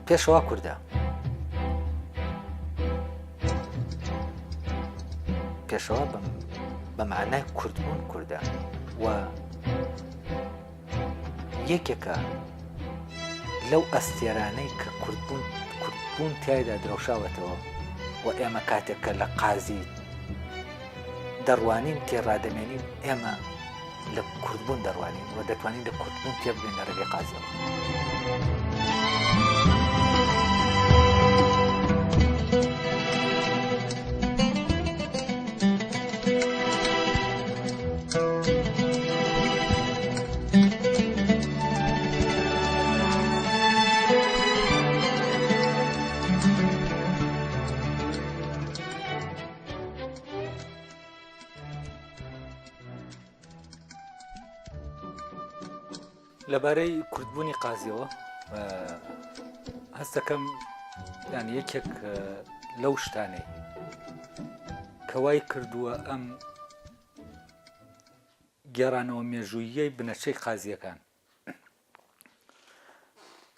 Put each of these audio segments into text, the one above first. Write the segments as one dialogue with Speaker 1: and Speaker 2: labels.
Speaker 1: پێشەوا کوردە. پێشەوا بە مەعنای کوردبوون کوردە و یەکێکە لەو ئەستێرانەی کە کوردبوون کوردبوون تیایدا درەوشاوەتەوە و ئێمە کاتێک کە لە قازی دەڕوانین تێڕادەمێنین ئێمە لە کوردبوون دەڕوانین و دەتوانین لە کوردبوون تێبگەین لە ڕێگەی قازیەوە. لەبارەی کوردبوونی قازیەوە هەستەکەم یان یەکێک لەو شتانەی کە وای کردووە ئەم گێڕانەوە مێژووییەی بنەچەی قازییەکان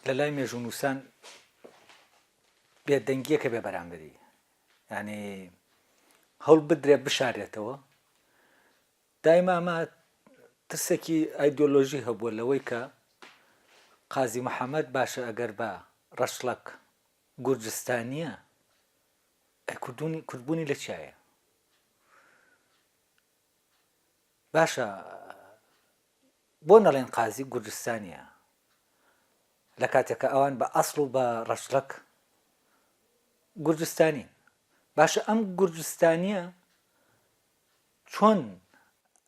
Speaker 1: لە لای مێژوونووسان بێدەنگیەکە بێ بەرامبەری یعنی هەوڵ بدرێ بشارێتەوە دایما ئەمە ترسێکی ئایدۆلۆژی هەبووە لەوەی کە قازی محەممەد باشە ئەگەر بە ڕەشڵەک گورجستانیە ئەی کوردونی کوردبوونی لە چیایە باشە بۆ نەڵێن قازی گورجستانیە لە کاتێکە ئەوان بە ئەسڵ و بە ڕەچڵەک گورجستانین باشە ئەم گورجستانیە چۆن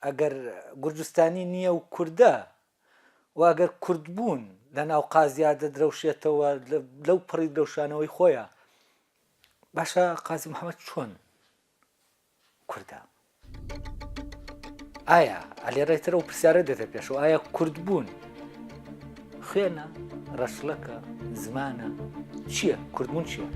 Speaker 1: ئەگەر گورجستانی نییە و کوردە و ئەگەر کوردبوون لە ناو قازیا دەدرەوشێتەوە لەو پڕی درەوشانەوەی خۆیە باشە قازی محەممەد چۆن کوردە؟ ئایا ئەلێرەی تر ئەو پرسیارە دێتە پێشەوە ئایا کوردبوون خوێنە ڕەشڵەکە زمانە چییە کوردبوون چییە؟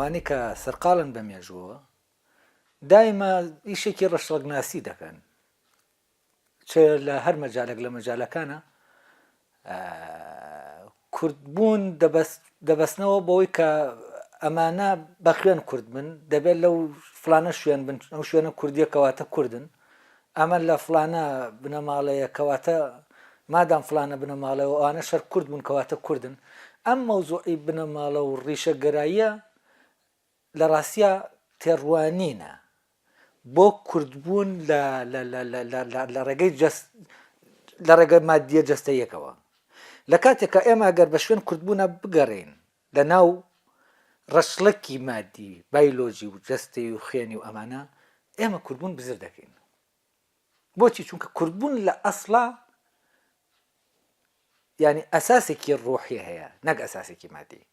Speaker 1: ئەوانەی کە سەرقاڵن بە مێژووەوە دایما ئیشێکی ڕەشڵەکناسی دەکەن چ لە هەر مەجالێک لە مەجالەکانە کوردبوون دەبەستنەوە بەوەی کە ئەمانە بە خوێن کورد بن دەبێت لەو فلانە شوێن بن ئەو شوێنە کوردیە کەواتە کوردن ئەمە لە فلانە بنەماڵەیە کەواتە مادام فلانە بنەماڵەیە و ئەوانە شەر کورد بوون کەواتە کوردن ئەم مەوزوعی بنەماڵە و ڕیشەگەراییە لە ڕاستیا تێڕوانینە بۆ کوردبوون لە لە لە لە لە لە لە ڕێگەی جەست لە ڕێگە مادیە جەستەیەکەوە لە کاتێکا ئێمە ئەگەر بە شوێن کوردبوونە بگەڕێین لە ناو ڕەچڵەکی مادی بایلۆجی و جەستەی و خوێنی و ئەمانە ئێمە کوردبوون بزر دەکەین بۆچی چونکە کوردبوون لە ئەسڵا یانی ئەساسێکی ڕۆحی هەیە نەک ئەساسێکی مادی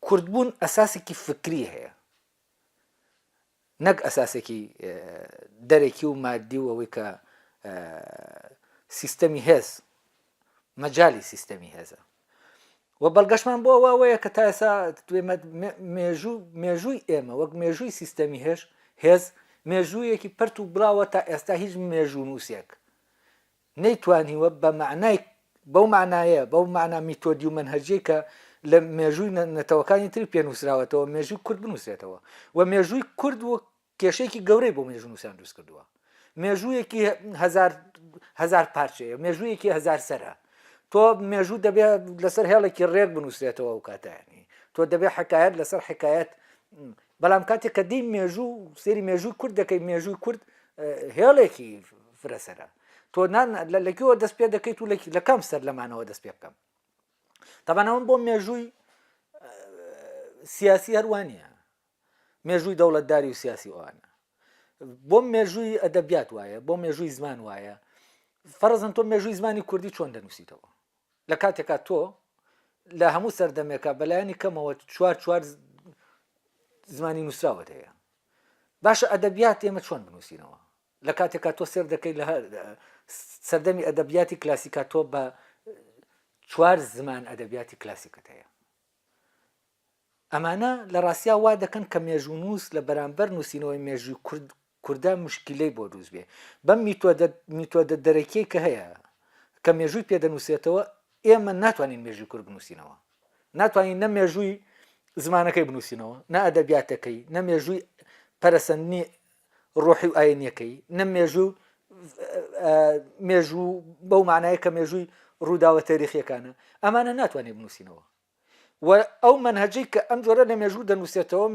Speaker 1: کوردبوون ئەساسێکی فکری هەیە نەک ئەساسێکی دەرەکی و مادی و ئەوەی کە سیستەمی هێز مەجای سیستەمی هێزە و بەڵگەشمان بۆ ئەوە ئەوەیە کە تا ئێستا مێژوو مێژووی ئێمە وەک مێژووی سیستەمی هێش هێز مێژوویەکی پرت و بڵاوە تا ئێستا هیچ مێژوونووسێک نەیتوانیوە بە مەعنای بەو مەعنایە بەو مەعنا میتۆدی و مەنهەجیەی کە لە مێژووی نەتەوەکانی تری پێ نووسراوەتەوە مێژووی کورد بنووسرێتەوە و مێژووی کورد وەک کێشەیەکی گەورەی بۆ مێژوونووسان دروست کردووە مێژوویەکی هەزار هەزار پارچەیە مێژوویەکی هەزار سەرە تۆ مێژوو دەبێ لەسەر هێڵێکی ڕێک بنووسرێتەوە ئەو کاتانی تۆ دەبێ حکایەت لەسەر حکایەت بەڵام کاتێک کە دی مێژوو سێری مێژووی کورد دەکەی مێژووی کورد هێڵێکی فرەسەرە تۆ نان لە کوێوە دەست پێ دەکەیت و لە کام سەر لەمانەوە دەست پێ بکەم تەبانەوەم بۆ مێژووی سیاسی هەروانە مێژووی دەوڵەتداری و سیاسی ئەوانە بۆ مێژووی ئەدەبیات وایە بۆ مێژووی زمان وایە فەرزن تۆ مێژووی زمانی کوردی چۆن دەنووسیتەوە لە کاتێکا تۆ لە هەموو سەردەمێکا بەلایەنی کەمەوە چوار چوار زمانی نووسراوت هەیە باشە ئەدەبیات ئێمە چۆن بنووسینەوە؟ لە کاتێکا تۆ سێر دەکەی لە سەردەمی ئەدەبیاتی کلاسیکا تۆ بە چوار زمان ئەدەبیاتی کلاسیکت هەیە. ئەمانە لە ڕاستیا وا دەکەن کە مێژوونووس لە بەرامبەر نووسینەوەی مێژووی کورد کوردا موشکیلەی بۆ دروست بێ. بەم میتۆدە میتۆدە دەرەکیەی کە هەیە کە مێژووی پێ دەنووسێتەوە ئێمە ناتوانین مێژووی کورد بنووسینەوە. ناتوانین نە مێژووی زمانەکەی بنووسینەوە، نە ئەدەبیاتەکەی، نە مێژووی پەرەسەندنی ڕۆحی و ئاینیەکەی، نە مێژوو مێژوو بەو معنایە کە مێژووی ڕووداوە تەریخیەکانە ئەمانە ناتوانین بنووسینەوە. و ئەو مەنهەجەی کە ئەم جۆرە لە مێژوو دەنووسێتەوە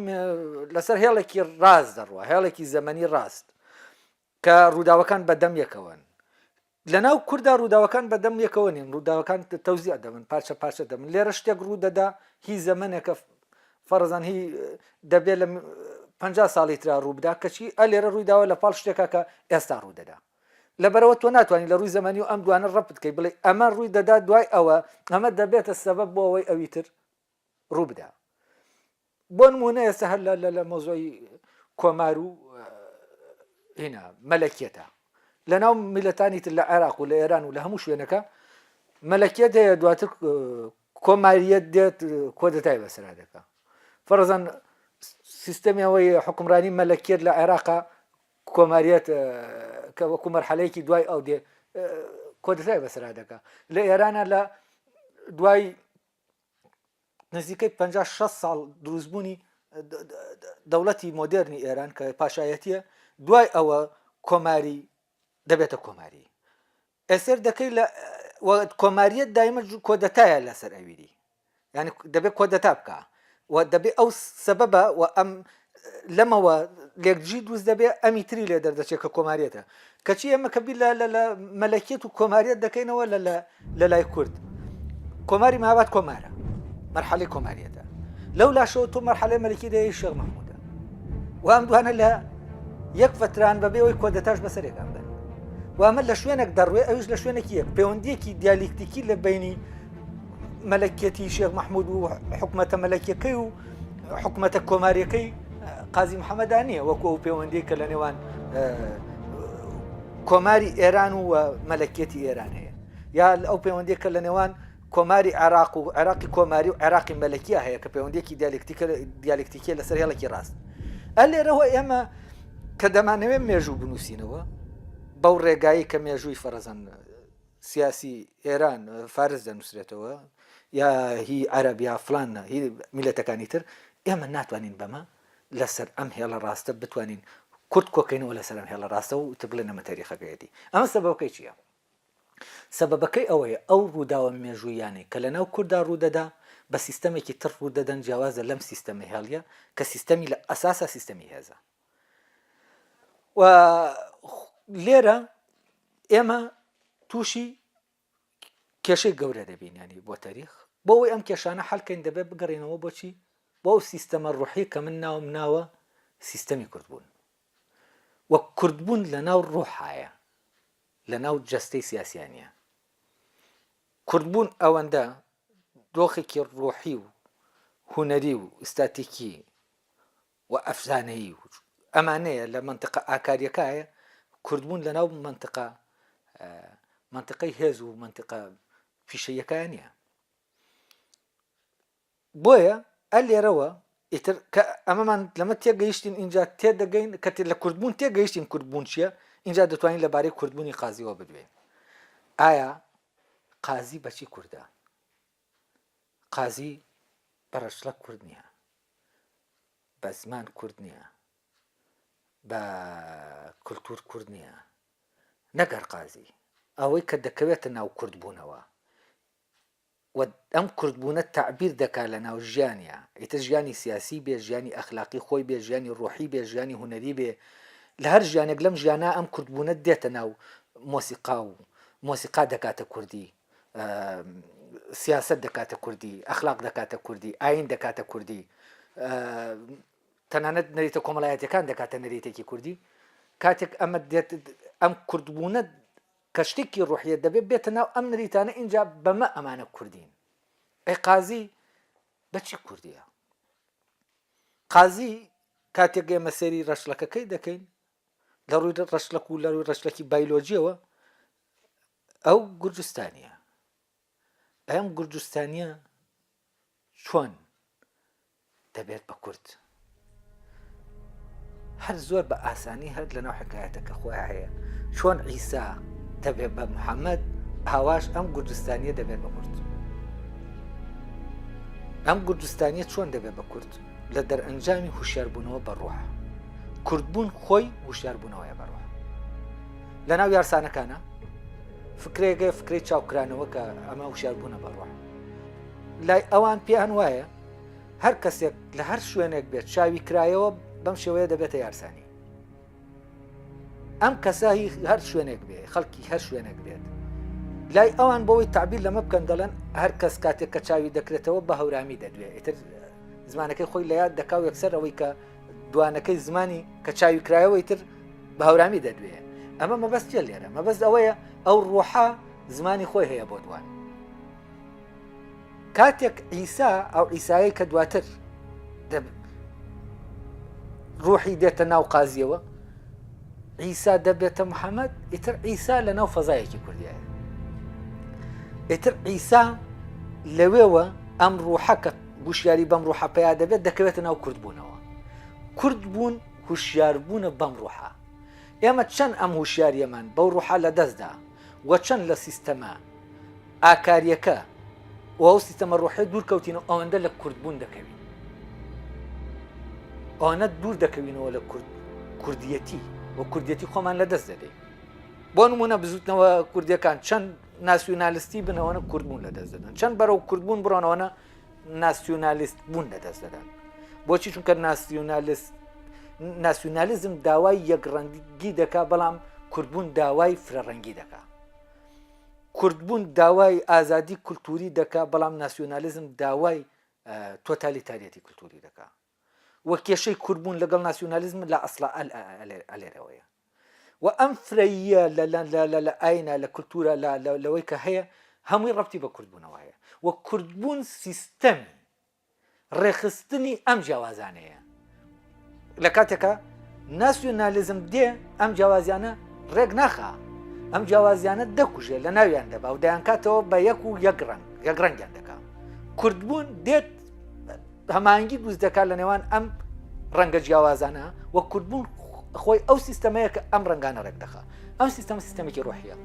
Speaker 1: لەسەر هێڵێکی ڕاست دەڕوا، هێڵێکی زەمەنی ڕاست کە ڕووداوەکان بە دەم یەکەوەن. لەناو کوردا ڕووداوەکان بە دەم یەکەوە نین، ڕووداوەکان تەوزیع دەبن، پارچە پارچە دەبن. لێرە شتێک ڕوو دەدا هی زەمەنێکە فەرزان هی دەبێت لە 50 ساڵی ترا ڕوو بدا، کەچی ئە لێرە ڕووی داوە لە پاڵ شتێکا کە ئێستا ڕوو دەدا. لەبەرئەوە تۆ ناتوانی لە ڕووی زەمەنی و ئەم دوانە ڕەبت کەی بڵێی ئەمە ڕووی دەدا دوای ئەوە ئەمە دەبێتە سەبەب بۆ ئەوەی ئەوی تر ڕوو بدا بۆ نمونە ئێستا هەر لە لە مەوزوعی کۆمار و هینا مەلەکیەتە لەناو میلەتانی تر لە عێراق و لە ئێران و لە هەموو شوێنەکە مەلەکیەت هەیە دواتر کۆماریەت دێت کۆدەتای بەسەرا دەکا فەرزان سیستەمی ئەوەی حکومرانی مەلەکیەت لە عێراقا کۆماریەت کە وەکو مەرحەلەیەکی دوای ئەو دێ کۆدەتای بەسەرا دەکا لە ئێرانە لە دوای نزیکەی 50 60 ساڵ دروستبوونی دەوڵەتی مۆدێرنی ئێران کە پاشایەتیە دوای ئەوە کۆماری دەبێتە کۆماری ئێسەر دەکەی لە کۆماریەت دایمە کۆدەتایە لەسەر ئەویری یانی دەبێت کۆدەتا بکا و دەبێ ئەو سەبەبە و ئەم لەمەوە لێکدژی دروست دەبێ ئەمی تری لێ دەردەچێت کە کۆماریەتە کەچی ئێمە کە بیر لە لە مەلەکیەت و کۆماریەت دەکەینەوە لە لە لە لای کورد کۆماری مهاباد کۆمارە مەرحەلەی کۆماریەتە لەو لاشەوە تۆ مەرحەلەی مەلەکی دەیە شێخ مەحموودە و ئەم دوانە لە یەک فتران بەبێ ئەوەی کۆدەتاش بەسەرێکان بن و ئەمە لە شوێنێک دەڕوێ ئەویش لە شوێنێکی یەک پەیوەندیەکی دیالیکتیکی لە بینی مەلەکیەتی شێخ مەحمود و حکومەتە مەلەکیەکەی و حکومەتە کۆماریەکەی قازی محەممەدا نییە وەکو ئەو پەیوەندی کە لە نێوان کۆماری ئێران و مەلەکیەتی ئێران هەیە یا ئەو پەیوەندی کە لە نێوان کۆماری عێراق و عێراقی کۆماری و عێراقی مەلەکیە هەیە کە پەیوەندێکی دیالکتیکە دیالکتیکیە لەسەر هێڵێکی ڕاست ئە لێرەوە ئێمە کە دەمانەوێت مێژوو بنووسینەوە بەو ڕێگایی کە مێژووی فەرەزەن سیاسی ئێران فارس دەنووسرێتەوە یا هی عەرەب یا فلان هی میلەتەکانی تر ئێمە ناتوانین بەمە لەسەر ئەم هێڵە ڕاستە بتوانین کورد کۆکەینەوە لەسەر ئەم هێڵە ڕاستە و تر بڵێن ئەمە تاریخەکەیەتی ئەمە سەبەبەکەی چییە؟ سەبەبەکەی ئەوەیە ئەو ڕووداوە مێژوویانەی کە لەناو کورددا ڕوودەدا بە سیستەمێکی تر ڕوودەدەن جیاوازە لەم سیستەمە هێڵیە کە سیستەمی لە ئەساسا سیستەمی هێزە و لێرە ئێمە تووشی کێشەی گەورە دەبین ینی بۆ تاریخ بۆ ئەوەی ئەم کێشانە حلکەین دەبێت بگەڕێنەوە بۆچی بۆ ئەو سیستەمە ڕوحی کە من ناوم ناوە سیستەمی کوردبوون وە کوردبوون لە ناو ڕۆحایە لە ناو جەستەی سیاسیانە کوردبوون ئەوەندە دۆخێکی ڕۆحی و هوەری و ئیستاتیکی و ئەفسانەیی و ئەمانەیە لە مەنتقە ئاکاریەکایە کوردبوون لەناو مەنتقە مەنتقەی هێز و مەنتقە پیشەیەکە نییە بۆیە ئە لێرەوە ئیتر کە ئەمەمان لەمە تێگەیشتین اینجا تێدەگەین کە لە کوردبوون تێگەیشتین کوردبوون چییە اینجا دەتوانین لەبارەی کوردبوونی قازیەوە بدوێین ئایا قازی بەچی کوردە قازی بە ڕەچڵەک کورد نییە بە زمان کورد نییە، بە کولتوور کورد نییە، نەک هەر قازی، ئەوەی کە دەکەوێتە ناو کوردبوونەوە و ئەم کوردبوونە تەعبیر دەکا لە ناو ژیانیا، ئیتر ژیانی سیاسی بێ، ژیانی ئەخلاقی خۆی بێ، ژیانی ڕۆحی بێ، ژیانی هونەری بێ، لە هەر ژیانێک لەم ژیانە ئەم کوردبوونە دێتە ناو مۆسیقا و مۆسیقا دەکاتە کوردی. سیاسەت دەکاتە کوردی، ئەخلاق دەکاتە کوردی، ئایین دەکاتە کوردی، تەنانەت نەریتە کۆمەڵایەتیەکان دەکاتە نەریتێکی کوردی کاتێک ئەمە دێت ئەم کوردبوونە کە شتێکی ڕوحیە دەبێت بێتە ناو ئەم نەریتانە ئینجا بەمە ئەمانە کوردین ئەی قازی بەچی کوردیە قازی کاتێک ئێمە سەیری ڕەشڵەکەکەی دەکەین. لە ڕووی ڕەشلەک و لە ڕووی ڕەشلەکی بایلۆجیەوە ئەو گورجستانیە ئەم گورجستانیە چۆن دەبێت بە کورد؟ هەر زۆر بە ئاسانی هەر لەناو حکایەتەکە خۆیان هەیە چۆن عیسا دەبێت بە محەممەد ئاواش ئەم گورجستانیە دەبێت بە کورد ئەم گورجستانیە چۆن دەبێت بە کورد لە دەرئەنجامی هوشیاربوونەوە بە ڕۆح کوردبوون خۆی هوشیاربوونەوەیە بە ڕۆح لەناو یارسانەکانە فکرێگە فکری چاوکرانەوە کە ئەمە هوشیاربوونە بە ڕۆح لای ئەوان پێیان وایە هەر کەسێک لە هەر شوێنێک بێت چاوی کرایەوە بەم شێوەیە دەبێتە یارسانی ئەم کەسە هی هەر شوێنێک بێ خەڵکی هەر شوێنێک بێت لای ئەوان بۆی تعبیر لەمە بکەن دەڵێن هەر کەس کاتێک کە چاوی دەکرێتەوە بە هەورامی دەدوێ ئیتر زمانەکەی خۆی لە یاد دەکا و یەکسەر ئەوەی کە دوانەکەی زمانی کە چاوی کرایەوە ئیتر بە هەورامی دەدوێ ئەمە مەبەست چیە لێرە مەبەست ئەوەیە ئەو ڕۆحە زمانی خۆی هەیە بۆ دوان کاتێک عیسا ئەو عیسایەی کە دواتر ڕوحی دێتە ناو قازیەوە عیسا دەبێتە محەممەد ئیتر عیسا لە ناو فەزایەکی کوردیایە ئیتر عیسا لەوێوە ئەم ڕوحە کە گوشیاری بەم ڕوحە پیا دەبێت دەکەوێتە ناو کوردبوونەوە کوردبوون هوشیاربوونە بەم ڕوحە ئێمە چەند ئەم هوشیاریەمان بەو ڕوحە لە دەستدا و چەند لە سیستەمە ئاکارییەکە و ئەو سیستەمە ڕۆحیە دوور کەوتین و ئەوەندە لە کوردبوون دەکەوین ئەوەنە دوور دەکەوینەوە لە کورد کوردیەتی و کوردیەتی خۆمان لە دەست دەدەین بۆ نمونە بزوتنەوە کوردیەکان چەند ناسیونالیستی بنەوەنە کوردبوون لە دەست دەدەن چەند بەرەو کوردبوون بڕۆنەوەنە ناسیونالیست بوون لە دەست دەدەن بۆچی چونکە ناسیونالیست ناسیونالیزم داوای یەکڕەنگی دەکا بەڵام کوردبوون داوای فرەڕەنگی دەکا کوردبوون داوای ئازادی کولتووری دەکا، بەڵام ناسیۆنالیزم داوای تۆتالیتاریەتی کولتووری دەکا. و کێشەی کوردبوون لەگەڵ ناسیۆنالیزم لە ئەسڵا ئەلێرەوەیە. و ئەم فرەییە لە ئاینا لە کولتوورە لەوەی کە هەیە هەمووی ڕەبتی بە کوردبوونەوە هەیە. و کوردبوون سیستەمی ڕێکخستنی ئەم جیاوازانەیە. لە کاتێکا ناسیۆنالیزم دێ ئەم جیاوازیانە ڕێک ناخا، ئەم جیاوازیانە دەکوژێ، لە ناویان دەبا و دەیانکاتەوە بە یەک و یەک ڕەنگ، یەک ڕەنگیان دەکا. کوردبوون دێت هەماهەنگی دروست دەکات لە نێوان ئەم ڕەنگە جیاوازانە و کوردبوون خۆی ئەو سیستەمەیە کە ئەم ڕەنگانە ڕێک دەخا. ئەم سیستەمە سیستەمێکی ڕۆحیە.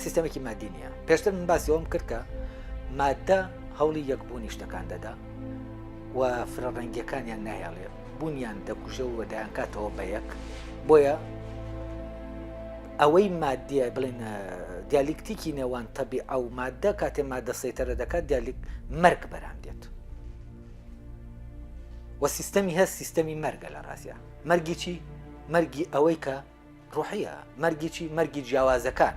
Speaker 1: سیستەمێکی مادی نییە پێشتر من باسی ئەوم کرد کە مادە هەوڵی یەکبوونی شتەکان دەدا و فرە ڕەنگیەکانیان ناهێڵێ بوونیان دەکوژێ و دەیانکاتەوە بە یەک بۆیە ئەوەی مادیە بڵێن دیالیکتیکی نێوان تەبی ئەو مادە کاتێ مادە سەیتەرە دەکات دیالیک مەرگ بەرام دێت و سیستەمی هەست سیستەمی مەرگە لە ڕاستە مەرگی چی مەرگی ئەوەی کە ڕۆحیە، مەرگی چی؟ مەرگی جیاوازەکان.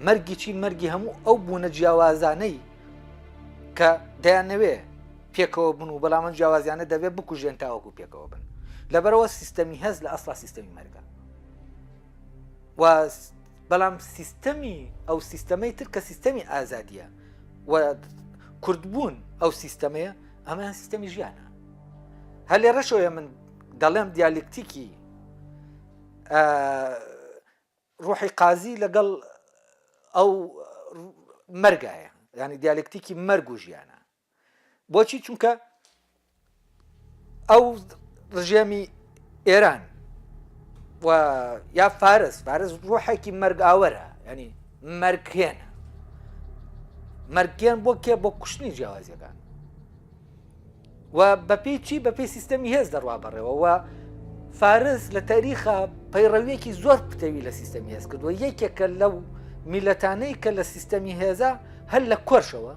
Speaker 1: مەرگی چی؟ مەرگی هەموو ئەو بوونە جیاوازانەی کە دەیانەوێ پێکەوە بن و بەڵام ئەم جیاوازیانە دەبێت بکوژێن تاوەکو پێکەوە بن. لەبەرەوە سیستەمی هەست لە ئەسڵا سیستەمی مەرگە. و بەڵام سیستەمی ئەو سیستەمەی تر کە سیستەمی ئازادیە و کوردبوون ئەو سیستەمەیە ئەمەیان سیستەمی ژیانە. هەر لێرەشەوەیە من دەڵێم دیالکتیکی ڕوحی قازی لەگەڵ ئەو مەرگایە ینی دیالکتیکی مەرگ و ژیانە بۆچی چونکە ئەو ڕژێمی ئێران و یا فارس فارس ڕۆحێکی مەرگ ئاوەرە ینی مەرگێنە مەرگێن بۆ کێ بۆ کوشتنی جیاوازیەکان و بەپێی چی بەپێی سیستەمی هێز دەڕوا بەڕێوە و فارس لە تاریخا پەیڕەویەکی زۆر پتەوی لە سیستەمی هێز کردووە یەکێکە لەو میلەتانەی کە لە سیستەمی هێزە هەر لە کۆرشەوە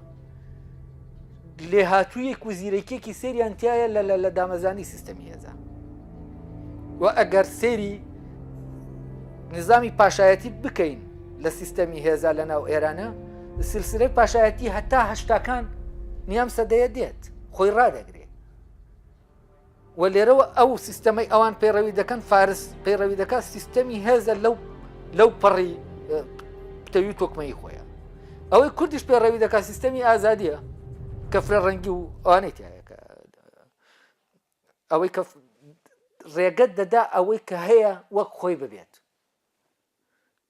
Speaker 1: لێهاتوویەک و زیرەکیەکی سریان تایە لە لە دامەزانی سیستەمی هێزە و ئەگەر سێری نظامی پاشایەتی بکەین لە سیستەمی هێزا لە ناو ئێرانە سلسلەی پاشایەتی هەتا هەشتاکان نیام سەدەیە دێت خۆی ڕادەگرێ و لێرەوە ئەو سیستەمەی ئەوان پەیڕەوی دەکەن فارس پەیڕەوی دەکات سیستەمی هێزە لەو لەو پەڕی پتەوی تۆکمەی خۆیان ئەوەی کوردیش پەیڕەوی دەکات سیستەمی ئازادیە کە فرە ڕەنگی و ئەوانەی تایە کە ئەوەی کە. ڕێگەت دەدا ئەوەی کە هەیە وەک خۆی ببێت.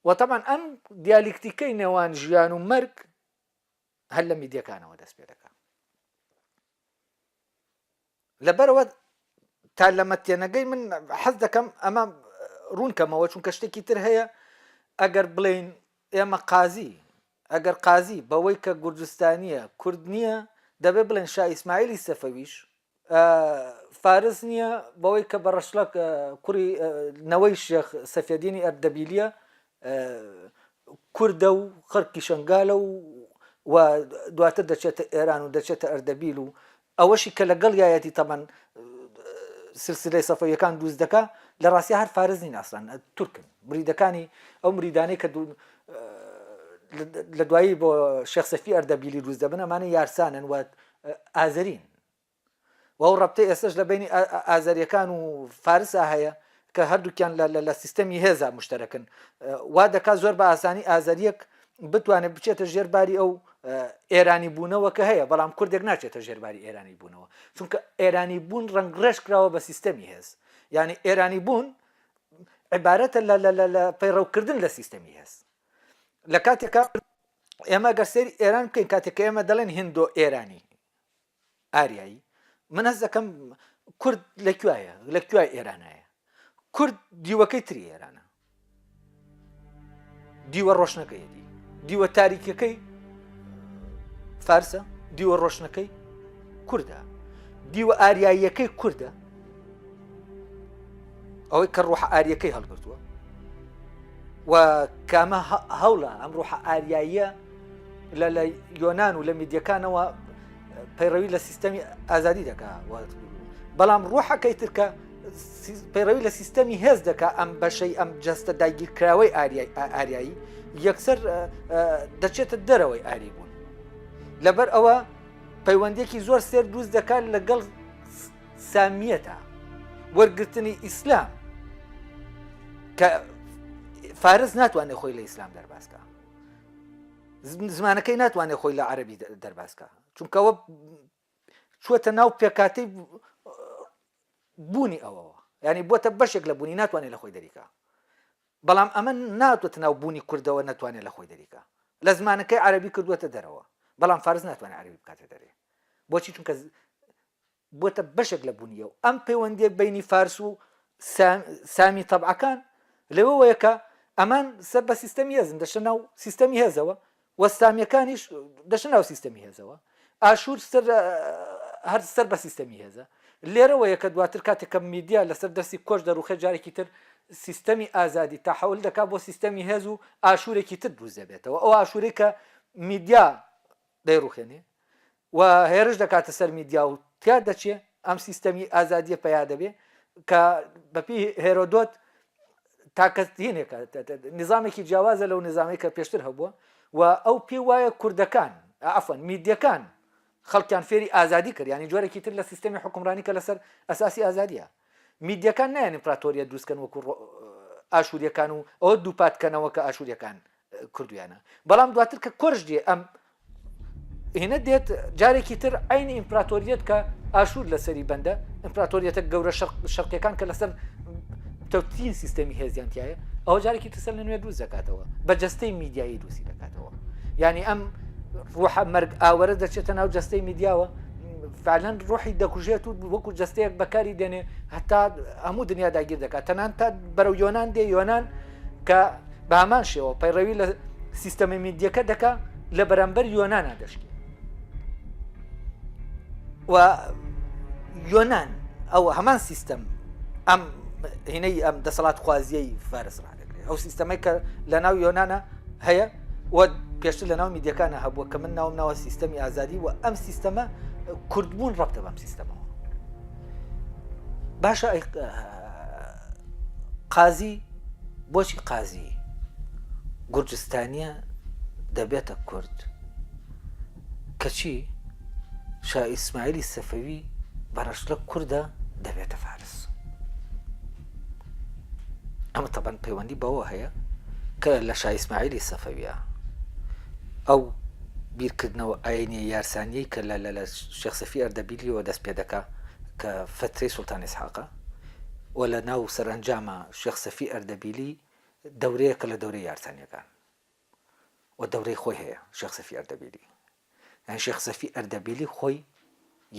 Speaker 1: وە تەبعەن ئەم دیالیکتیکەی نێوان ژیان و مەرگ هەر لە میدیەکانەوە دەست پێ دەکا. لەبەرئەوە تا لەمە تێنەگەی من حەز دەکەم ئەمە ڕوون کەمەوە چونکە شتێکی تر هەیە ئەگەر بڵێین ئێمە قازی ئەگەر قازی بەوەی کە گورجستانیە کورد نییە دەبێ بڵێن شا ئیسماعیلی سەفەویش فارس نییە بەوەی کە بە ڕەشڵەک کوڕی نەوەی شێخ سەفیەدینی ئەردەبیلیە کوردە و خەڵکی شنگالە و و دواتر دەچێتە ئێران و دەچێتە ئەردەبیل و ئەوەشی کە لەگەڵ یایەتی تەبەن سلسلەی سەفەویەکان دروست دەکا لە ڕاستیا هەر فارس نین ئەسڵەن تورکن مریدەکانی ئەو مریدانەی کە لە دوایی بۆ شێخ سەفی ئەردەبیلی دروست دەبن ئەمانە یارسانن و ئازەرین و ئەو ڕەبتەی ئێستەش لە بەینی ئازەریەکان و فارسا هەیە کە هەردووکیان لە سیستەمی هێزا مشتەرەکن وا دەکات زۆر بە ئاسانی ئازەریەک بتوانێت بچێتە ژێر باری ئەو ئێرانی بوونەوە کە هەیە بەڵام کوردێک ناچێتە ژێرباری ئێرانی بوونەوە چونکە ئێرانی بوون ڕەنگڕێژ کراوە بە سیستەمی هێز یعنی ئێرانی بوون عیبارەتە لە پەیڕەوکردن لە سیستەمی هێز لە کاتێکا ئێمە گەر سەیری ئێران بکەین کاتێک کە ئێمە دەڵێن هندۆ ئێرانی ئاریایی من هەست دەکەم کورد لە کوایە لە کوای ئێرانایە کورد دیوەکەی تری ئێرانە دیوە ڕۆشنەکەیەتی دیوە تاریکەکەی فارسە دیوە ڕۆشنەکەی کوردە دیوە ئاریاییەکەی کوردە ئەوەی کە ڕوح ئاریەکەی هەڵگرتووە و کامە هەوڵە ئەم ڕوحە ئاریاییە لە لە یۆناان و لە میدیەکانەوە پەیڕەوی لە سیستەمی ئازادی دەکا بەڵام ڕوحەکەی ترکە پەیڕەوی لە سیستەمی هێز دەکا ئەم بەشەی ئەم جەستە داگیرکراوەی ئاریایی یەکسەر دەچێتە دەرەوەی ئاری بوون لەبەر ئەوە پەیوەندێکی زۆر سێر دروست دەکات لەگەڵ سامیەتە وەرگرتنی ئیسلام کە فارس ناتوانێت خۆی لە ئیسلام دەربازکە زمانەکەی ناتوانێت خۆی لە عەربی دەربازکە چونکەوە چووەتە ناو پێکاتەی بوونی ئەوەوە ینی بۆتە بەشێک لە بوونی ناتوانێت لە خۆی دەریکە بەڵام ئەمە ناتوێتە ناو بوونی کوردەوە ناتوانێت لە خۆی دەریکە لە زمانەکەی عەربی کردووەتە دەرەوە بەڵام فارس ناتوانێت عەربی بکاتە دەرێ بۆچی چونکە بۆتە بەشێک لە بوونی ئەو. ئەم پەیوەندییە بەینی فارس و سامی تەبعەکان لەوەوەیە کە ئەمان سەر بە سیستەمی هێزن دەچنە ناو سیستەمی هێزەوە و سامیەکانیش دەچنە ناو سیستەمی هێزەوە. ئاشوور سەر هەر سەر بە سیستەمی هێزە. لێرەوەیە کە دواتر کاتێک کە میدیا لەسەر دەستی کۆچ دەڕوخێت جارێکی تر سیستەمی ئازادی تەحەول دەکات بۆ سیستەمی هێز و ئاشوورێکی تر دروست دەبێتەوە. ئەو ئاشوورەی کە میدیا دەیڕوخێنێ و هێرش دەکاتە سەر میدیا و تیا دەچێ ئەم سیستەمی ئازادیە پەیا دەبێ کە بەپی هێرۆدۆت تاکە هینێکە نظامێکی جیاوازە لەو نظامی کە پێشتر هەبووە و ئەو پێ وایە کوردەکان عفوا میدیەکان خەڵکیان فێری ئازادی کرد ینی جۆرێکی تر لە سیستەمی حکومڕانی کە لەسەر ئەساسی ئازادیە میدیەکان نایەن ئیمپراتۆریە دروستکەن وەکو ئاشووریەکان و ئەوە دووپاتکەنەوە کە ئاشووریەکان کردویانە بەڵام دواتر کە کۆرش دێ ئەم هینە دێت جارێکی تر عینی ئیمپراتۆریەت کە ئاشوور لەسەری بەندە ئیمپراتۆریەتە گەورە شەرقیەکان کە لەسەر تەوتین سیستەمی هێزیان تایە ئەوە جارێکی تر سەر لە نوێ دروست دەکاتەوە بە جەستەی میدیایی دروستی دەکاتەوە یعنی ئەم ڕوحە مەرگ ئاوەرە دەچێتە ناو جەستەی میدیاوە فعلەن ڕۆحی دەکوژێت و وەکو جەستەیەک بەکاری دێنێ هەتا هەموو دنیا داگیر دەکات تەنان تا بەرەو یۆناان دێ یۆناان کە بە هەمان شێوە پەیڕەوی لە سیستەمە میدیەکە دەکا لە بەرامبەر یۆنانا دەشکێ و یۆناان ئەو هەمان سیستەم ئەم هینەی ئەم دەسەڵات خوازیەی فارس ڕادەگرێت ئەو سیستەمەی کە لە ناو یۆناە هەیە و پێشتر لە ناو میدیەکانە هەبووە کە من ناوم ناوە سیستەمی ئازادی و ئەم سیستەمە کوردبوون ڕەبتە بەم سیستەمەوە باشە قازی بۆچی قازی گورجستانیە دەبێتە کورد کەچی شا ئیسماعیلی سەفەوی بە ڕەشلە کوردە دەبێتە فارس ئەمە تەبەن پەیوەندی بەوە هەیە کە لە شا ئیسماعیلی سەفەویە ئەو بیرکردنەوە ئاینیە یارسانیەی کە لە لە شێخ سەفی ئەردەبیلیەوە دەست پێ دەکا کە فەترەی سوڵتان ئیسحاقە. و لە ناو سەرئەنجاما شێخ سەفی ئەردەبیلی دەورەیەکە لە دەورەی یارسانیەکان و دەورەی خۆی هەیە شێخ سەفی ئەردەبیلی یانی شێخ سەفی ئەردەبیلی خۆی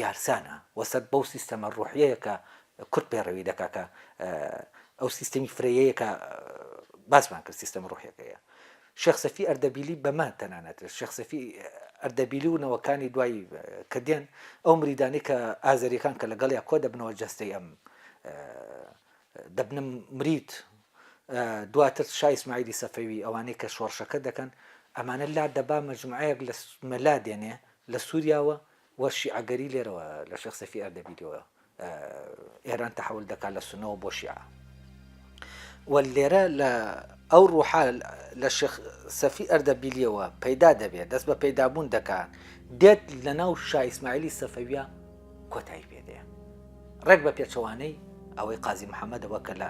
Speaker 1: یارسانە و سەر بەو سیستەمە ڕوحیەیە کە کورد پەیڕەوی دەکا کە ئەو سیستەمی فرەیەیە کە باسمان کرد سیستەمە ڕوحیەکەیە شێخ سەفی ئەردەبیلی بەمە تەنانەت شێخ سەفی ئەردەبیلی و نەوەکانی دوای کە دێن ئەو مریدانەی کە ئازەریەکان کە لەگەڵیا کۆ دەبنەوە جەستەی ئەم دەبنە مرید دواتر شا ئیسماعیلی سەفەوی ئەوانەی کە شۆڕشەکە دەکەن ئەمانە لا دەبا مەجموعەیەک لە مەلا دێنێ لە سووریاوە و شیعەگەری لێرەوە لە شێخ سەفی ئەردەبیلیەوە ئێران تەحول دەکات لە سونەوە بۆ شیعە و لێرە لە ئەو ڕوحە لە شێخ سەفی ئەردەبیلیەوە پەیدا دەبێت دەست بە پەیدابوون دەکات دێت لە ناو شا ئیسماعیلی سەفەویە کۆتایی پێ دێ ڕێک بە پێچەوانەی ئەوەی قازی محەممەدەوە کە لە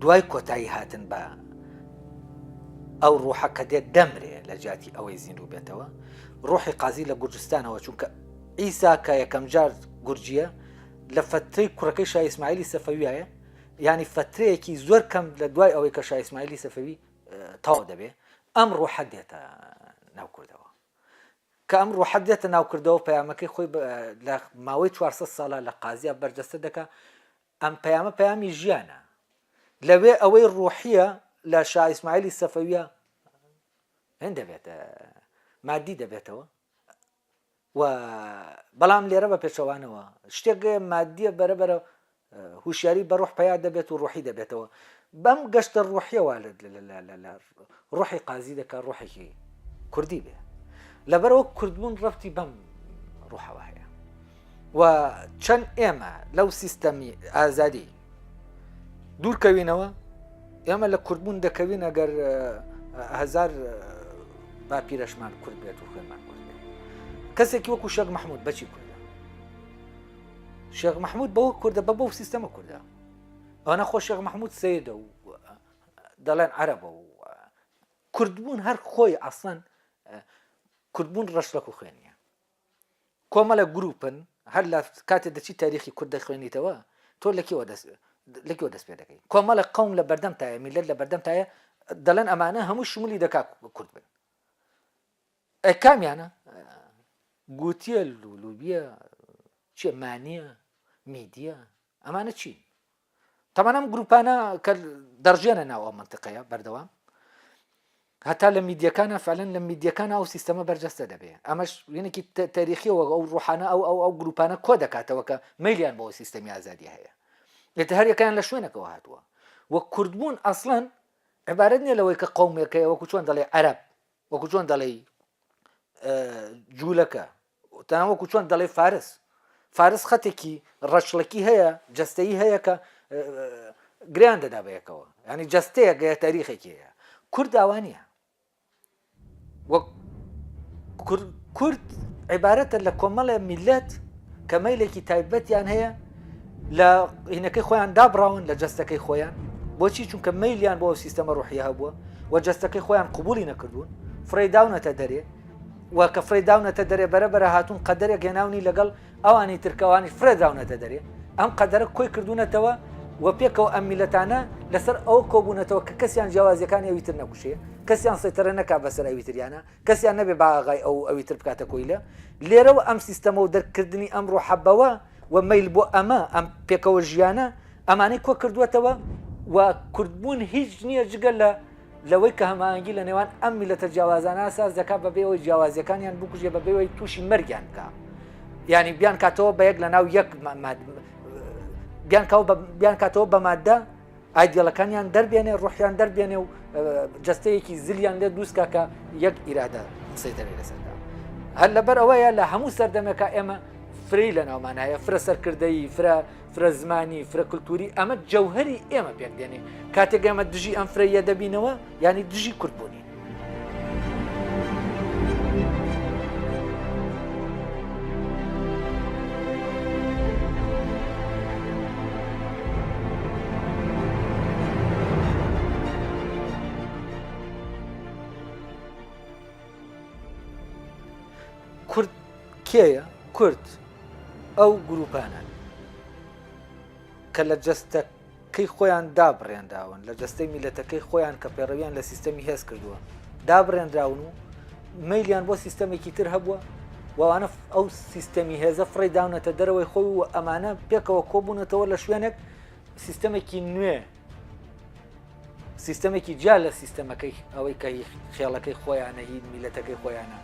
Speaker 1: دوای کۆتایی هاتن بە ئەو ڕوحە کە دێت دەمرێ لە جیاتی ئەوەی زیندوو بێتەوە ڕۆحی قازی لە گورجستانەوە چونکە ئیسا کە یەکەم جار گورجیە لە فەترەی کوڕەکەی شا ئیسماعیلی سەفەویایە ینی فەترەیەکی زۆر کەم لە دوای ئەوەی کە شا ئیسماعیلی سەفەوی تەواو دەبێ ئەم ڕۆحە دێتە ناو کوردەوە کە ئەم ڕۆحە دێتە ناو کردەوە پەیامەکەی خۆی لە ماوەی 400 ساڵە لە قازیە بەرجەستە دەکا ئەم پەیامە پەیامی ژیانە لەوێ ئەوەی ڕۆحیە لە شا ئیسماعیلی سەفەویە هێن دەبێت مادی دەبێتەوە و بەڵام لێرە بە پێچەوانەوە شتێک مادیە بەرە بەرە هوشیاری بە ڕۆح پیا دەبێت و ڕۆحی دەبێتەوە بەم گەشتە ڕۆحیەوە لە ڕۆحی قازی دەکات ڕۆحێکی کوردی بێ لەبەرەوە کوردبوون ڕەبتی بەم ڕۆحەوە هەیە و چەند ئێمە لەو سیستەمی ئازادی دوورکەوینەوە ئێمە لە کوردبوون دەکەوین ئەگەر هزار باپیرەشمان کورد بێت و خوێنمان کورد بێت کەسێکی وەکو شێخ مححمود بەچی کوردە شێخ مححمود بەوە کوردە بە بەو سیستەمە کوردە ئەوە خۆ شێخ مححمود سیدە و دەڵێن عەرەبە و کوردبوون هەر خۆی ئەسڵەن کوردبوون ڕەشلەک و خوێنیە کۆمەڵە گروپن هەر لە کاتێ دەچی تاریخی کورد دەخوێنیتەوە تۆ لە کێوە دەست لە کێوە دەست پێ دەکەی کۆمەڵە قەوم لە بەردەم تایە میلەت لە بەردەم تایە دەڵێن ئەمانە هەموو شمولی دەکا کورد بن ئەی کامیانە گوتیە لولوبیە چیە مانیە میدیە ئەمانە چین تەبعەن ئەم گروپانە کە دەڕژێنە ناو ئەو مەنتیقەیە بەردەوام هەتا لە میدیەکانە فعلەن لە میدیەکان ئەو سیستەمە بەرجەستە دەبێ ئەمەش وێنێکی تاریخیەوە ئەو ڕوحانە ئەو ئەو ئەو گروپانە کۆ دەکاتەوە کە مەیلیان بۆ سیستەمی ئازادی هەیە ئێتە هەریەکەیان لە شوێنەکەەوە هاتووە وە کوردبوون ئەسڵەن عبارەت نییە لەوەی کە قومێکەیە وەکو چۆن دەڵێ عەرەب وەکو چۆن دەڵێی جوولەکە تەنها وەکو چۆن دەڵێ فارس فارس خەتێکی ڕەچڵەکی هەیە جەستەیی هەیە کە گریان دەدا بە یەکەوە ینی جەستەیە گەیە تاریخێکی هەیە کورد ئاوا نییە وەک کورد عیبارەتە لە کۆمەڵێ میلەت کە مەیلێکی تایبەتیان هەیە لە هینەکەی خۆیان دابڕاون لە جەستەکەی خۆیان بۆچی چونکە مەیلیان بۆ ئەو سیستەمە ڕوحیە هەبووە و جەستەکەی خۆیان قوبولی نەکردوون فڕێی داونەتە دەرێ و کە فڕێی داونەتە دەرێ بەرە بەرە هاتوون قەدەرێک هێناونی لەگەڵ ئەوانی ترکەوانی فرێ داونەتە دەرێ ئەم قەدەرە کۆی کردوونەتەوە و پێکەوە ئەم میلەتانە لەسەر ئەو کۆبوونەتەوە کە کەسیان جیاوازیەکانی ئەوی تر نەکوشێ کەسیان سەیتەرە نەکا بەسەر ئەوی تریانە کەسیان نەبێ بە ئاغای ئەو ئەوی تر بکاتە کۆیلە لێرەوە ئەم سیستەمە و دەرککردنی ئەم ڕۆحە بەوە و مەیل بۆ ئەمە ئەم پێکەوە ژیانە ئەمانەی کۆ کردووەتەوە و کوردبوون هیچ نییە جگە لە لەوەی کە هەماهەنگی لە نێوان ئەم میلەتە جیاوازانە ساز دەکات بەبێ ئەوەی جیاوازیەکانیان بکوژێ بەبێ ئەوەی تووشی مەرگیان بکا یعنی بیان کاتەوە بە یەک لە ناو یەک بیان کاتەوە بە مادە ئایدیەڵەکانیان دەربێنێ، ڕۆحیان دەربێنێ و جەستەیەکی زلیان لێ دروست کا کە یەک ئیرادە سەیتەرەی لەسەر کا. هەر لەبەر ئەوەیە لە هەموو سەردەمێکا ئێمە فرەی لە ناومان هەیە، فرە سەرکردەیی، فرە فرە زمانی، فرە کلتوری، ئەمە جەوهەری ئێمە پێک دێنێ. کاتێک ئێمە دژی ئەم فرەییە دەبینەوە، یانی دژی کوردبوونین. کورد کێیە؟ کورد ئەو گروپانەن. کە لە جەستەکەی خۆیان دابڕێنراون، لە جەستەی میللەتەکەی خۆیان کە پەیڕەویان لە سیستەمی هێز کردووە دابڕێنراون و مەیلیان بۆ سیستەمێکی تر هەبووە و ئەوانە ئەو سیستەمی هێزە فڕێی داونەتە دەرەوەی خۆی و ئەمانە پێکەوە کۆبوونەتەوە لە شوێنێک سیستەمێکی نوێ سیستەمێکی جیا لە سیستەمەکەی ئەوەی کە هی خێڵەکەی خۆیانە هی میلەتەکەی خۆیانە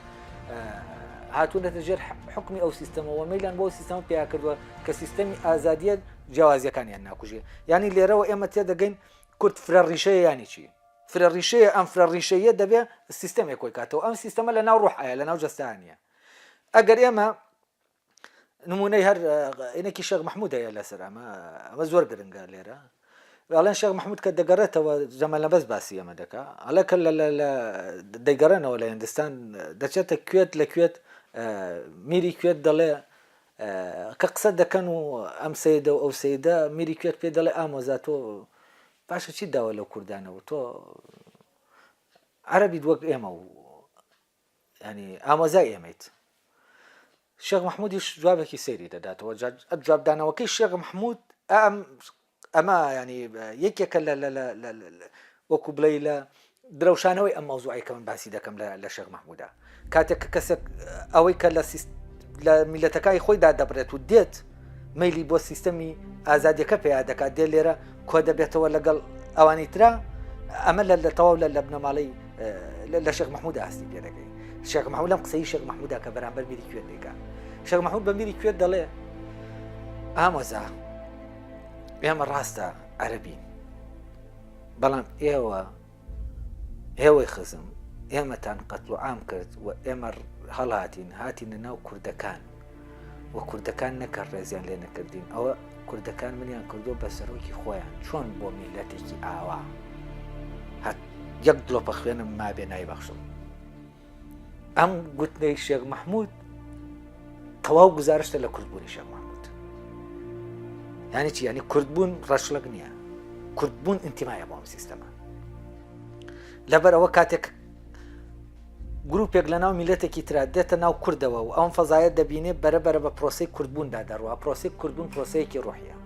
Speaker 1: هاتوونەتە ژێر حکمی ئەو سیستەمەوە مەیلان بۆ سیستەمە پیا کردووە کە سیستەمی ئازادیە جیاوازیەکانیان ناکوژێ ینی لێرەوە ئێمە تێدەگەین کورد فرە ڕیشەیە ینی چی فرە ڕیشەیە ئەم فرە ڕیشەیە دەبێ سیستەمێک کۆی کاتەوە ئەم سیستەمە لە ناو ڕۆحایە لە ناو جەستانیە ئەگەر ئێمە نمونەی هەر ئینێکی شێخ مححمود هەیە لەسەر ئەمە ئەمە زۆر گرنگە لێرە ئەڵێن شێخ مححمود کە دەگەڕێتەوە جەمال نەبەز باسی ئەمە دەکا ئەڵێ کە لە دەیگەڕێنەوە لە هندستان دەچێتە کوێت لە کوێت میری کوێت دەڵێ کە قسە دەکەن و ئەم سەیدە و ئەو سەیدە میری کوێت پێ دەڵێ ئامۆزا تۆ باشە چی داوە لەو کوردانەوە تۆ عەرەبیت وەک ئێمە و ینی ئامۆزای ئێمەیت شێخ مححمودیش جوابێکی سەیری دەداتەوە جوابدانەوەکەی شێخ مححمود ئەم ئەمە ینی یەکێکە لە وەکو بڵێ لە درەوشانەوەی ئەم مەوزوعی کە من باسی دەکەم لە شێخ مححمودا کاتێک کە کەسێک ئەوەی کە لە لە میلەتەکانی خۆیدا دەبرێت و دێت مەیلی بۆ سیستەمی ئازادیەکە پیا دەکات دێ لێرە کۆ دەبێتەوە لەگەڵ ئەوانی ترا ئەمە لە لە تەواو لە لە بنەماڵەی لە شێخ مححمود ئاستی پێ دەکەی شێخ محمود لەم قسەی شێخ مححمودا کە بەرامبەر میری کوێت دەکا شێخ محمود بە میری کوێت دەڵێ ئامۆزا ئێمە ڕاستە عەربین بەڵام ئێوە ئێوەی خزم ئێمەتان قەتڵ و عام کرد و ئێمە هەڵاتین هاتینە ناو کوردەکان و کوردەکان نەکە ڕێزیان لێ نەکردین ئەوە کوردەکان منیان کردو بە سەرۆکی خۆیان چۆن بۆ میلەتێکی ئاوا هەت یەک دڵۆپە خوێنم مابێ نایبەخشم ئەم گوتنەی شێخ مححمود تەواو گزارشتە لە کوردبوونی شێخ مححمود یانی چی ینی کوردبوون ڕەشڵک نییە کوردبوون ئینتیمایە بۆ ئەم سیستەمە لەبەر ئەوە کاتێک گروپێک لە ناو میلەتێکی ترا دێتە ناو کوردەوە و ئەم فەزایە دەبینێ بەرە بەرە بە پرۆسی کوردبووندا دەڕوا پرۆسی کوردبوون پرۆسەیەکی ڕۆحیە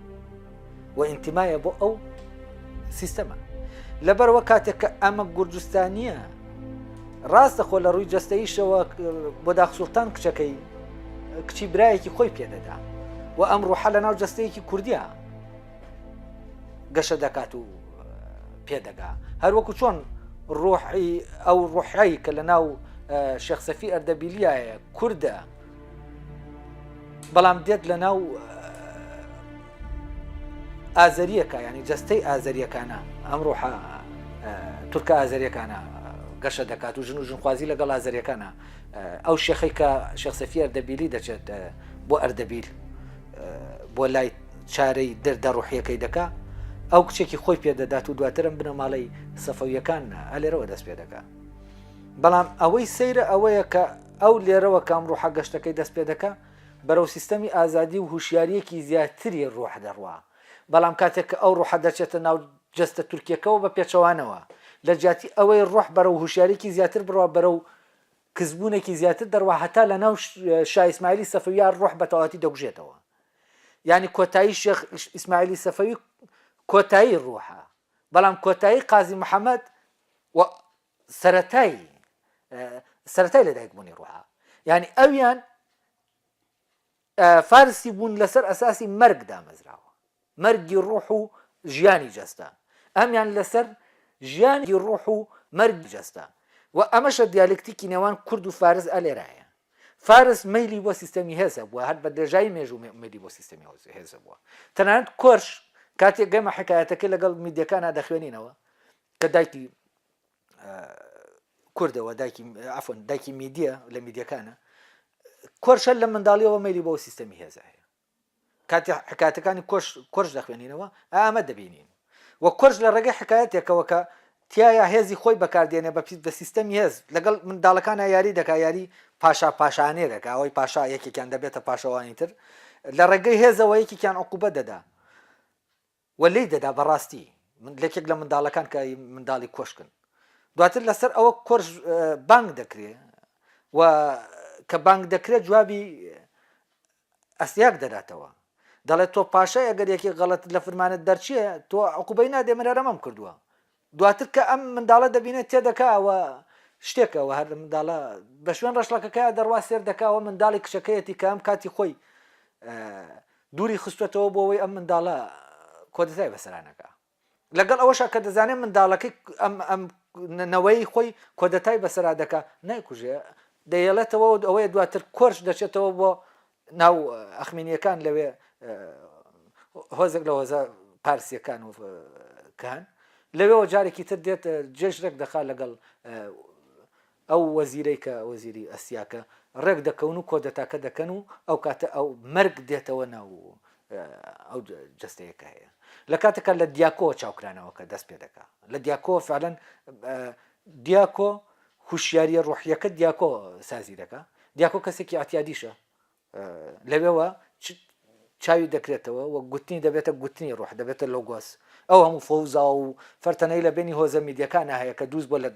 Speaker 1: و ئینتیمایە بۆ ئەو سیستەمە لەبەرەوە کاتێک کە ئەمە گورجستانیە ڕاستە خۆ لە ڕووی جەستەیشەوە بۆ داخ سوڵتان کچەکەی کچی برایەکی خۆی پێدەدا و ئەم ڕوحە لە ناو جەستەیەکی کوردیا گەشە دەکات و پێدەگا هەروەکو چۆن ڕۆحی ئەو ڕۆحایی کە لە ناو شێخ سەفی ئەردەبیلیایە کوردە بەڵام دێت لە ناو ئازەریەکە ینی جەستەی ئازەریەکانە ئەم ڕۆحە تورکە ئازەریەکانە گەشە دەکات و ژن و ژنخوازی لەگەڵ ئازەریەکانە ئەو شێخەی کە شێخ سەفی ئەردەبیلی دەچێت بۆ ئەردەبیل بۆ لای چارەی دەردە ڕوحیەکەی دەکا ئەو کچێکی خۆی پێدەدات و دواترم بنەماڵەی سەفەویەکان ئەلێرەوە دەست پێ دەکا بەڵام ئەوەی سەیرە ئەوەیە کە ئەو لێرەوە کە ئەم ڕوحە گەشتەکەی دەست پێ دەکا بەرەو سیستەمی ئازادی و هوشیاریەکی زیاتری ڕوح دەڕوا بەڵام کاتێک کە ئەو ڕوحە دەچێتە ناو جەستە تورکیەکەوە بە پێچەوانەوە لە جیاتی ئەوەی ڕوح بەرەو هوشیاریەکی زیاتر بڕوا بەرەو کزبوونێکی زیاتر دەڕوا هەتا لە ناو شا ئیسماعیلی سەفەویا ڕوح بە تەواوەتی دەکوژێتەوە یانی کۆتایی شێخ ئیسماعیلی سەفەوی کۆتایی ڕوحە بەڵام کۆتایی قازی محەممەد و سەرەتای سەرەتای لەدایکبوونی ڕوحە یعنی ئەویان فارسی بوون لەسەر ئەساسی مەرگ دامەزراوە مەرگی ڕوح و ژیانی جەستە ئەمیان لەسەر ژیانی ڕوح و مەرگ جەستە و ئەمەشە دیالکتیکی نێوان کورد و فارس ئەلێرایە فارس مەیلی بۆ سیستەمی هێز هەبووە، هەر بە درێژایی مێژوو مەیلی بۆ سیستەمی هێز هەبووە. تەنانەت کۆرش کاتێک ئێمە حکایەتەکەی لەگەڵ میدیەکانا دەخوێنینەوە کە دایکی کوردەوە دایکی عەفوەن دایکی میدیە لە میدیەکانە کۆرشە لە منداڵیەوە مەیلی بۆ سیستەمی هێزە هەیە. کاتێ حکایەتەکانی کۆش کۆرش دەخوێنینەوە ئەمە دەبینین و کۆرش لە ڕێگەی حکایەتێکەوە کە تیایا هێزی خۆی بەکاردێنێ بە بە سیستەمی هێز لەگەڵ منداڵەکانە یاری دەکا یاری پاشا پاشانێ دەکا ئەوەی پاشا یەکێکیان دەبێتە پاشەوانی تر لە ڕێگەی هێزەوە یەکێکیان عقوبە دەدا و لێی دەدا بەڕاستی من لەکێک لە منداڵەکان کە منداڵی کۆشکن دواتر لەسەر ئەوە کۆرش بانگ دەکرێ و کە بانگ دەکرێت جوابی ئەستیاک دەداتەوە. دەڵێت تۆ پاشای ئەگەر یەکێک غەڵەت لە فرمانت دەرچێ تۆ عقوبەی نادێ من هەرەمەم کردووە. دواتر کە ئەم منداڵە دەبینێت تێدەکا ئەوە شتێکە و هەر منداڵە بە شوێن ڕەشڵەکەکەیا دەڕوا سێر دەکا ئەوە منداڵی کچەکەیەتی کە ئەم کاتی خۆی دووری خستوەتەوە بۆ ئەوەی ئەم منداڵە کۆدەتای بەسەرا نەکا. لەگەڵ ئەوەشا کە دەزانێت منداڵەکەی ئەم ئەم نەوەی خۆی کۆدەتای بەسەرا دەکا نایکوژێ دەیەڵێتەوە و ئەوەیە دواتر کۆرش دەچێتەوە بۆ ناو ئەخمینیەکان لەوێ هۆزێک لە هۆزە پارسیەکان و کان لەوێەوە جارێکی تر دێت جێژ ڕێک دەخا لەگەڵ ئەو وەزیرەی کە وەزیری ئەسیاکە ڕێک دەکەون و کۆدەتاکە دەکەن و ئەو کاتە ئەو مەرگ دێتەوە ناو ئەو جەستەیەکە هەیە لە کاتێکا لە دیاکۆوە چاوکرانەوەکە دەست پێ دەکا لە دیاکۆ فعلەن دیاکۆ هوشیاریە ڕۆحیەکە دیاکۆ سازی دەکا دیاکۆ کەسێکی ئەتیادیشە لەوێوە چاوی دەکرێتەوە و گوتنی دەبێتە گوتنی ڕۆح دەبێتە لۆگۆس ئەو هەموو فەوزا و فەرتەنەی لە بینی هۆزە میدیەکانە هەیە کە دووست بۆ لە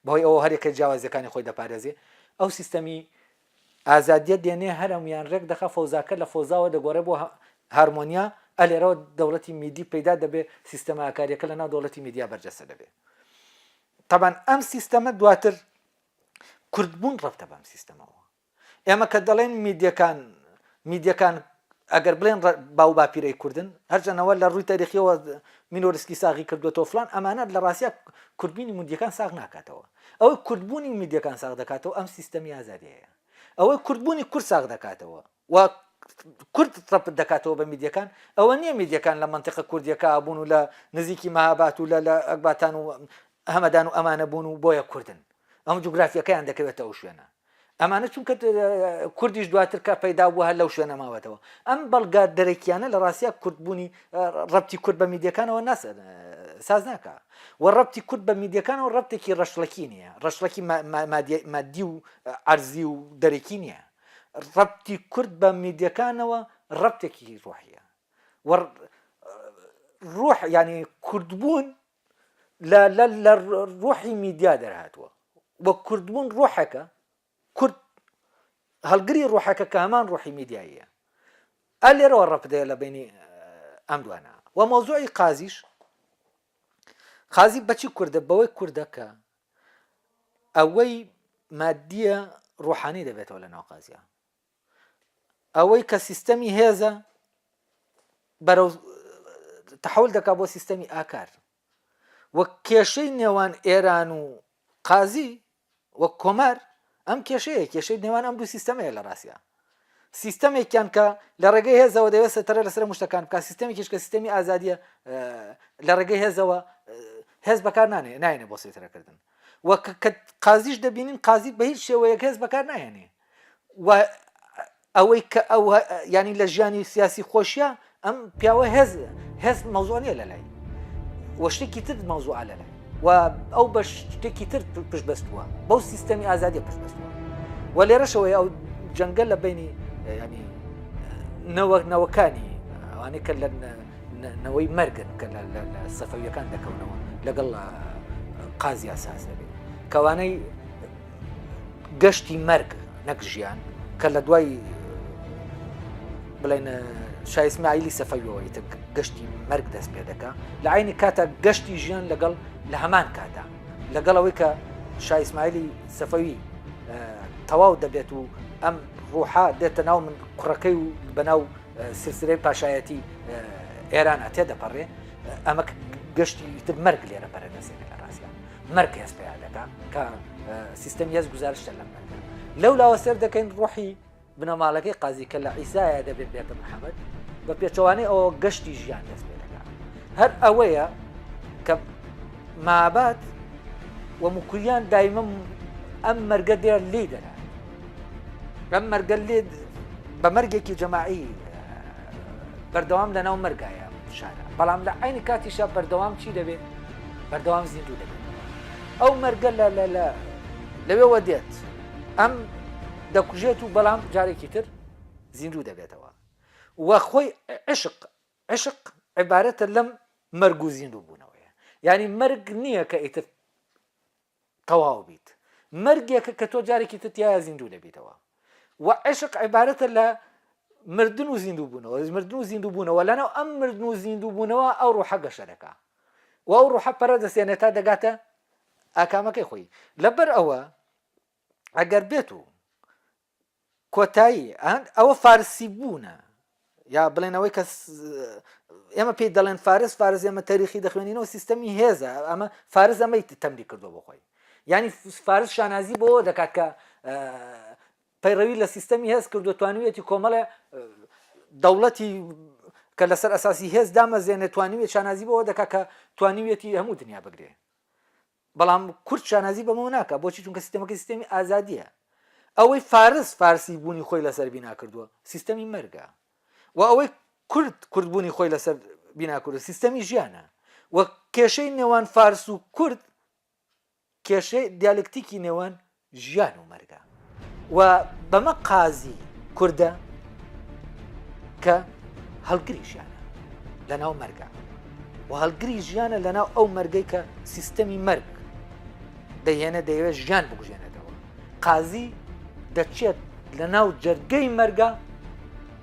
Speaker 1: بەهۆی ئەوە هەرێکە جیاوازیەکانی خۆی دەپارێزێ ئەو سیستەمی ئازادیە دێنێ هەرەمیان ڕێک دەخا فەوزاکە لە فەوزاوە دەگۆڕێ بۆ هارمۆنیا ئەلێرەوە دەوڵەتی میدی پەیدا دەبێ سیستەمە ئاکاریەکە لە ناو دەوڵەتی میدیا بەرجەستە دەبێ تەبان ئەم سیستەمە دواتر کوردبوون ڕەبتە بەم سیستەمەوە ئێمە کە دەڵێن میدیەکان میدیەکان ئەگەر بڵێن باو باپیرەی کوردن هەرچەنەوە لە ڕووی تاریخیەوە مینۆرسکی ساغی کردوێتەوە فلان ئەمانە لە ڕاستیا کوردبینی میدیەکان ساغ ناکاتەوە ئەوەی کوردبوونی میدیەکان ساغ دەکاتەوە ئەم سیستەمی ئازادیەیە ئەوەی کوردبوونی کورد ساغ دەکاتەوە و کورد ڕەبت دەکاتەوە بە میدیەکان ئەوە نییە میدیەکان لە مەنتیقە کوردیەکە بوون و لە نزیکی مەهابات و لە لە ئەکباتان و هەمەدان و ئەمانە بوون و بۆیە کوردن ئەم جوگرافیەکەیان دەکەوێتە ئەو شوێنە ئەمانە چونکە کوردیش دواتر کە پەیدا بووە هەر لەو شوێنە ماوەتەوە ئەم بەڵگە دەرەکیانە لە ڕاستیا کوردبوونی ڕەبتی کورد بە میدیەکانەوە ناس ساز ناکا و ڕەبتی کورد بە میدیەکانەوە ڕەبتێکی ڕەشڵەکی نییە ڕەشڵەکی مادی و عەرزی و دەرەکی نییە ڕەبتی کورد بە میدیەکانەوە ڕەبتێکی ڕۆحیە و ڕۆح یعنی کوردبوون لە لە لە ڕۆحی میدیا دەرهاتووە و کوردبوون ڕۆحێکە کورد هەڵگری ڕۆحەکە کە هەمان ڕۆحی میدیاییە ئە لێرەوە ڕەپدەیە لە بینی ئەم دوانە و مەوزوعی قازیش قازی بەچی کوردە بەوەی کوردە کە ئەوەی مادیە ڕۆحانی دەبێتەوە لە ناو قازیە ئەوەی کە سیستەمی هێزە بەرەو تحول دەکا بۆ سیستەمی ئاکار و کێشەی نێوان ئێران و قازی وەک کۆمار ئەم کێشەیە کێشەی نێوان ئەم دوو سیستەمەیە لە ڕاستیا سیستەمێکیان کە لە ڕێگەی هێزەوە دەوێت سەتەرە لەسەر مشتەکان بکە سیستەمێکیش کە سیستەمی ئازادیە لە ڕێگەی هێزەوە هێز بەکار نانێ ناینە بۆ سەیتەرەکردن و کە قازیش دەبینین قازی بە هیچ شێوەیەک هێز بەکار ناهێنێ و ئەوەی کە ئەو ینی لە ژیانی سیاسی خۆشیە ئەم پیاوە هێز هێز مەوزوع نیە لە لای و شتێکی تر مەوزوعە لە لای و ئەو بە شتێکی تر پشت بەستووە بەو سیستەمی ئازادیە پشت بەستووە و لێرەشەوەی ئەو جەنگە لە بینی ینی نەوە نەوەکانی ئەوانەی کە لە نەوەی مەرگن کە لە سەفەویەکان دەکەونەوە لەگەڵ قازیا ساز دەبێت کەوانەی گەشتی مەرگ نەک ژیان کە لە دوای بڵێن شا ئیسماعیلی سەفەویەوە ئیتر گەشتی مەرگ دەست پێ دەکا لە عینی کاتە گەشتی ژیان لەگەڵ لە هەمان کاتا لەگەڵ ئەوەی کە شا ئیسماعیلی سەفەوی تەواو دەبێت و ئەم ڕوحا دێتە ناو من کوڕەکەی و بەناو سلسلەی پاشایەتی ئێران تێدەپەڕێ ئەمە گەشتی تر مەرگ لێرە پەرە دەسێنێ لە ڕاستیا مەرگ هێز پەیا دەکا کە سیستەمی هێز گوزارشتە لەم مەرگە. لەو لاوە سێر دەکەین ڕۆحی بنەماڵەکەی قازی کە لە عیسایە دەبێت بێتە محەممەد بە پێچەوانەی ئەوە گەشتی ژیان دەست پێ دەکات. هەر ئەوەیە کە مابات و موکریان دایمە ئەم مەرگە دێ لێی دەرا ئەم مەرگە لێ بە مەرگێکی جەماعی بەردەوام لەناو مەرگایە شارە بەڵام لە عینی کاتیشا بەردەوام چی دەبێت بەردەوام زیندوو دەبێت ئەو مەرگە لە لە لە لەوێوە دێت ئەم دەکوژێت و بەڵام جارێکی تر زیندوو دەبێتەوە و خۆی عشق عشق عبارەتە لەم مەرگ و زیندوو بوونەوەیە یعنی مەرگ نییە کە ئیتر تەواو بیت مەرگێکە کە تۆ جارێکی تر تایە زیندوو دەبیتەوە و عشق عبارەتە لە. مردن و زیندوو بوونەوە مردن و زیندوو بوونەوە لەناو ئەم مردن و زیندوو بوونەوە ئەو ڕوحە گەشە دەکا و ئەو ڕوحە پەرە دەسێنێت تا دەگاتە ئاکامەکەی خۆی لەبەر ئەوە ئەگەر بێت و کۆتایی ئەوە فارسی بوونە یا بڵێن ئەوەی کە ئێمە پێی دەڵێن فارس فارس ئێمە تەریخی دەخوێنینەوە سیستەمی هێزە ئەمە فارس ئەمەی تەمری کردو بۆ خۆی یعنی فارس شانازی بۆ دەکات کە پەیڕەوی لە سیستەمی هێز کردو توانیویەتی کۆمەڵێ دەوڵەتی کە لەسەر ئەساسی هێز دامەزێنێت توانیوێت شانازی بەوە دەکات کە توانیویەتی هەموو دنیا بگرێ بەڵام کورد شانازی بەمەوە ناکا بۆچی چونکە سیستەمەکەی سیستەمی ئازادیە ئەوەی فارس فارسی بوونی خۆی لەسەر بینا کردووە سیستەمی مەرگە و ئەوەی کورد کوردبوونی خۆی لەسەر بینا کردو سیستەمی ژیانە و کێشەی نێوان فارس و کورد کێشەی دیالکتیکی نێوان ژیان و مەرگە و بەمە قازی کوردە کە هەڵگری ژیانە لەناو مەرگە و هەڵگری ژیانە لەناو ئەو مەرگەی کە سیستەمی مەرگ دەیهێنە دەیەوێت ژیان بگوژێنێتەوە قازی دەچێت لەناو جەرگەی مەرگە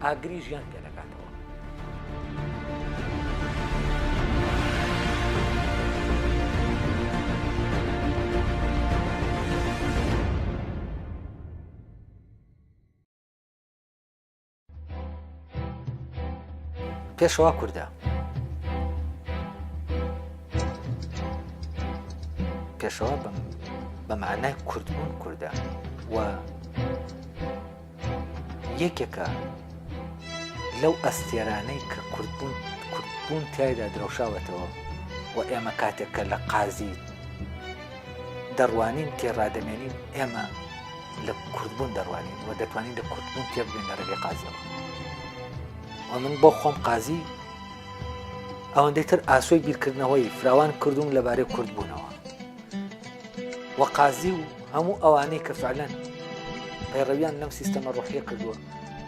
Speaker 1: ئاگری ژیان پێ دەکاتەوە. پێشەوا کوردە. پێشەوا بە مەعنای کوردبوون کوردە و یەکێکە لەو ئەستێرانەی کە کوردبوون کوردبوون تیایدا درەوشاوەتەوە و ئێمە کاتێک کە لە قازی دەڕوانین تێڕادەمێنین ئێمە لە کوردبوون دەڕوانین و دەتوانین لە کوردبوون تێبگەین لە ڕێگەی قازیەوە و من بۆ خۆم قازی ئەوەندەی تر ئاسۆی بیرکردنەوەی فراوان کردوم لەبارەی کوردبوونەوە و قازی و هەموو ئەوانەی کە فعلەن پەیڕەویان لەم سیستەمە ڕۆحیە کردووە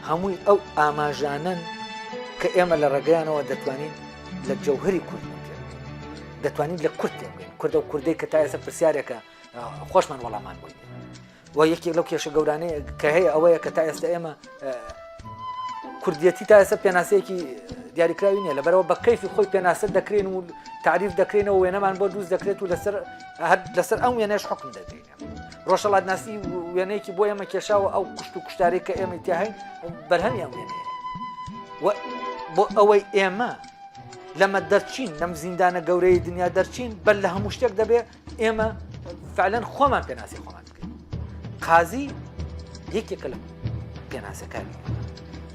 Speaker 1: هەمووی ئەو ئاماژانەن کە ئێمە لە ڕێگەیانەوە دەتوانین لە جەوهری کورد دەتوانین لە کورد تێبگەین کوردە و کوردەی کە تا ئێستا پرسیارێکە خۆشمان وەڵامان بۆی و یەکێک لەو کێشە گەورانەیە کە هەیە ئەوەیە کە تا ئێستا ئێمە کوردیەتی تا ئێستا پێناسەیەکی دیاریکراوی نییە لەبەرەوە بە کەیفی خۆی پێناسە دەکرێن و تعریف دەکرێنەوە وێنەمان بۆ دروست دەکرێت و لەسەر لەسەر ئەم وێنەش حکم دەدرێن ڕۆژهەڵات ناسی وێنەیەکی بۆ ئێمە کێشاوە ئەو کوشت و کوشتارێک کە ئێمە تیا هەین بەرهەمی ئەم وێنەیە بۆ ئەوەی ئێمە لەمە دەرچین لەم زیندانە گەورەی دنیا دەرچین بەر لە هەموو شتێک دەبێ ئێمە فعلەن خۆمان پێناسی خۆمان بکەین قازی یەکێکە لە پێناسەکانی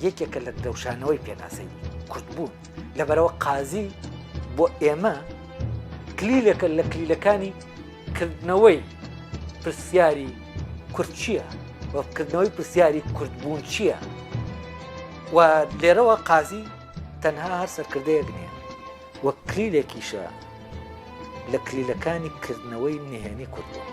Speaker 1: یەکێکە لە درەوشانەوەی پێناسەی کوردبوون لەبەرەوە قازی بۆ ئێمە کلیلێکە لە کلیلەکانی کردنەوەی پرسیاری کورد چییە و کردنەوەی پرسیاری کوردبوون چییە و لێرەوە قازی تەنها هەر سەرکردەیەک نییە و کلیلێکیشە لە کلیلەکانی کردنەوەی نهێنی کوردبوون.